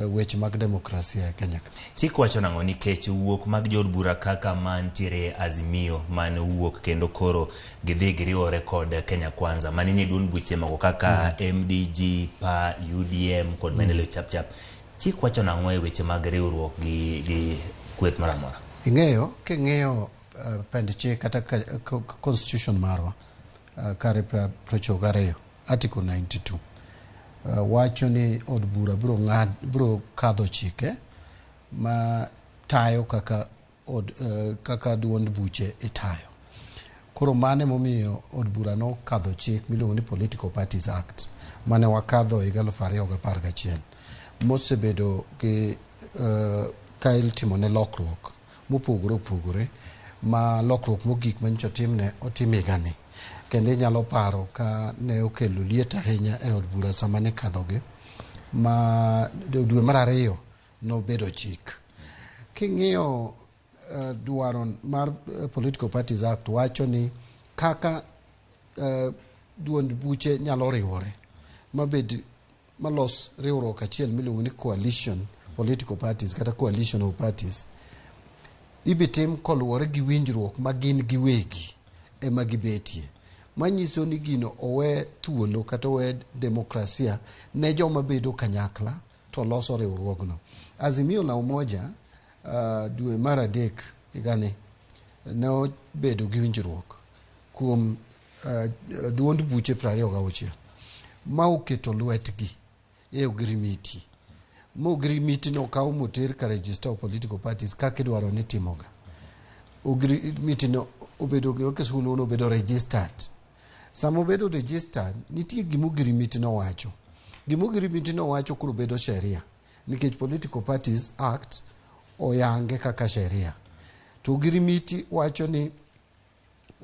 Weche mag demokrasia e Kenya ka. Chik wacho nang'o nikech wuok mag jood bura kaka mantiere Azimio mane owuok kendo koro gidhi giriwore kod Kenya Kwanza mane nie duond buche moko kaka MDG, PA, UDM kod Maendeleo Chap Chap. Chik wacho nang'o e weche mag riwruok gi kweth moro amora? Ing'eyo, king'iyo pend chik kata constitution marwa kare 92 Article 92 wacho ni od bura biro ng'ad biro kadho chike ma tayo kaka od kaka duond buche itayo. Koro mano emomiyo od bura nokadho chik miluongo ni Political Parties Act mane wakadho higa 2011 mosebedo gi ka itimone lokruok mopogore opogore ma lokruok mogik manyocha otimne otim higani. Kendo inyalo paro ka ne okelo liet ahinya e od bura sama ne kadhogi ma dwe mar ariyo nobedo chik. King'iyo dwaro mar Political Parties Act wacho ni kaka duond buche nyalo riwore mabed malos riwruok achiel miluongo ni coalition political parties kata coalition of parties ibitim koluwore gi winjruok ma gin giwegi ema gibetie. Manyiso ni gino owe thuolo kata owe demokrasia ne joma bedo kanyakla to loso riwruogno. Azimio la Umoja dwe mar adek higani ne obedo gi winjruok kuom duond buche 26 ma oketo lwetgi e ogirimiti ma ogirimiti no okaw moter ka register of political parties kaka idwaro ni timoga. Ogirimiti no obedo gi kisungu no obedo registered. Sama obedo registered, nitie gima ogirimiti no wacho. Gima ogirimiti no wacho koro bedo sheria nikech Political Parties Act oyange kaka sheria. To ogirimiti wacho ni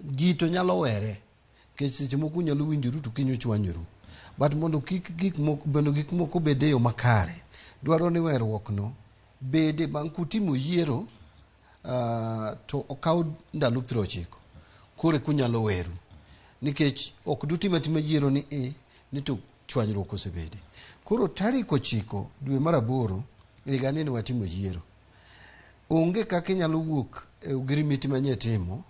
ji to nyalo were nikech seche moko unyalo winjoru to kiny uchwanyoru. But mondo kik gik moko mondo gik moko obed e yo makare, dwaro ni weruok no bede bang' kutimo yiero to okaw ndalo 90 koro eka unyalo weru. Nikech ok dutim atima yiero ni i ni to chwanyruok osebede. Koro tarik 9 dwe mar aboro higani ne watimo yiero. Onge kaka inyalo wuok e ogirimiti manye timo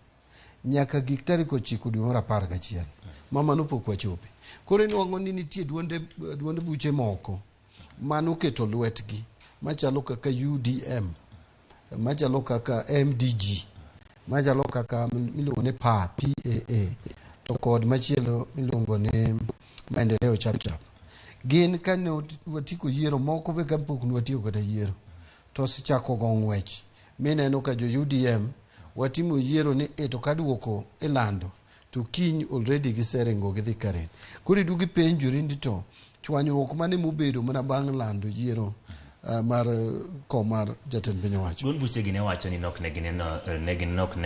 nyaka gik tarik 9 dwe mar 11 ma mano pok wachope. Koro inuang'o ni nitie duond buche moko manoketo lwetgi machalo kaka UDM, machalo kaka MDG, machalo kaka miluongo ni PA, PAA, to kod machielo miluongo ni Maendeleo Chap Chap. Gin kane watieko yiero moko be kapok ne watieko kata yiero to osechako go ng'wech mineno ka jo UDM watimo yiero ni e to ka duoko ilando to kiny already giseringo gidhi Karen. Koro iduogo ipenjori ni to chwanyruok mane mobedo mana bang' lando yiero mar kom mar jatend piny owacho. Duond buchegi ne wacho ni nok ne gineno ne gin nok ne.